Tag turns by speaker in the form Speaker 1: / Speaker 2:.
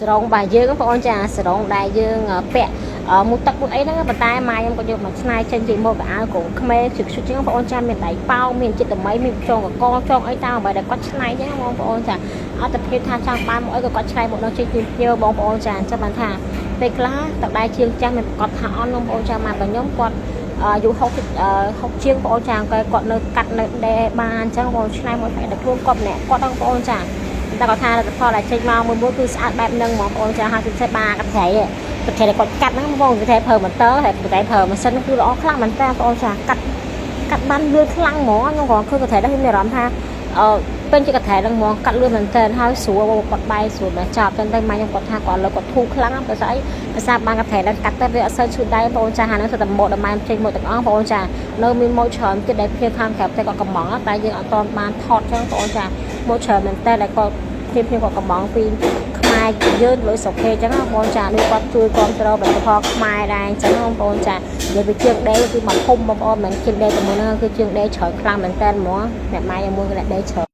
Speaker 1: សរងរបស់យើងបងប្អូនចាសរងដែលយើងពាក់មុជទឹកមុជអីហ្នឹងប៉ុន្តែម៉ែខ្ញុំក៏យកមកឆ្នៃចេញជាម៉ូតកៅអៅក្រុងក្មេងជឹកជឹកចឹងបងប្អូនចាមានដៃប៉ោងមានចិត្តថ្មីមានចងកកចងអីតាមអ្វីដែលគាត់ឆ្នៃចឹងបងប្អូនចាអត់តែភាពថាចង់បានមកអីក៏គាត់ឆ្នៃមកដល់ចេញពីភ្ញៀវបងប្អូនចាអញ្ចឹងបានថាពេលខ្លះតដៃជាងចាស់មានប្រកាសថាអន់បងប្អូនចាម៉ែរបស់ខ្ញុំគាត់អាយុ60 60ជាងបងប្អូនចាគាត់នៅកាត់នៅដេបានអញ្ចឹងបងឆ្នៃមកតែខ្លួនគាត់ម្នាក់គាត់បងប្អូនចាតែគាត់ថាលទ្ធផលដែលចេញមកមួយមួយគឺស្អាតបែបហ្នឹងបងប្អូនចាហើយពិសេសបាកត្រៃកត្រៃដែលគាត់កាត់ហ្នឹងបងកត្រៃប្រើម៉ូទ័រហើយកត្រៃប្រើម៉ាស៊ីនគឺល្អខ្លាំងមែនតើបងប្អូនចាកាត់កាត់បានលឿនខ្លាំងហ្មងខ្ញុំក៏ឃើញកត្រៃហ្នឹងមានអារម្មណ៍ថាអឺពេញជាកត្រៃហ្នឹងហ្មងកាត់លឿនមែនតើហើយស្រួលគាត់បាយស្រួលមែនចប់ចឹងទៅម៉ែខ្ញុំគាត់ថាគាត់លើគាត់ធូរខ្លាំងព្រោះស្អីភាសាបានកត្រៃហ្នឹងកាត់ទៅវាអត់សូវឈឺដៃបងប្អូនចាហាហ្នឹងគឺតែម៉ូតដល់ម៉ែចេញមកទាំងអស់បងប្អូនចានៅមានម៉ូតច្រើនទៀតដែលភ្ញៀវខាងក្រៅតែគាត់កំងតែយើងអត់ទាន់បានថតចឹងបងប្អូនចាម៉ូតច្រើនមែនតើដែលគាត់ភ្ញៀវគាត់កំងពីខ្មែរយើងលុយស្រុកគេចឹងបងប្អូនចាដូចគាត់ជួយគ្រប់គ្រងផលិតផលខ្មែរដែរអញ្ចឹងបងប្អូនចានិយាយពីជាងដេគឺមកភុំបងប្អូនមិនជាងដេតែមួយហ្នឹងគឺជាងដេច្រើនខ្លាំងមែនតើហ្មងអ្នកម៉ែមួយក៏អ្នកដេច្រើន។